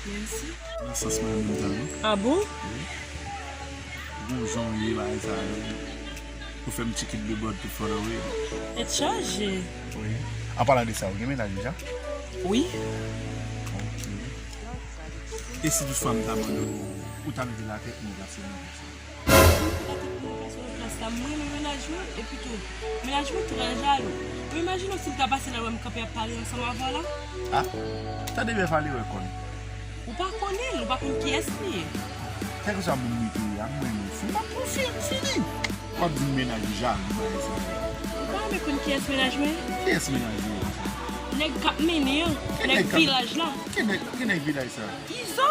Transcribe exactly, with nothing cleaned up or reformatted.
Mèsi. Nan sans mwen menm jan wi. Ah bon? Gon jan w ye bagay sa yo. Ou fè m chicken the body for the way. Tèt chaje. Wi. An palan de sa, ou gen mennaj deja? Wi. Ok. E si toutfwa m ta mande w, ou ta mete lakèt mwen plase nan sa? Mwen renmen mennaj mwen, epi tou, mennaj mwen trè jalou. Ou imajine w si l ta pase la wè m kanpe ap pale ansanm avè w la? Ah, tande byen pale wè kòn. Ou pa konnen l, ou pa konn kiyès li ye. Kèlkeswa moun li te ye a, m renmen l. Si m ap konfye m fini. W ap di m mennaj ou jalou bagay sa yo. Ou pa renmen konn kiyès mennaj mwen? Kiyès mennaj ou ye konsa? Nèg k ap mennen an, Ki nèg nèg k ap- vilaj la. Ki nèg, ki nèg vilaj sa? Izo!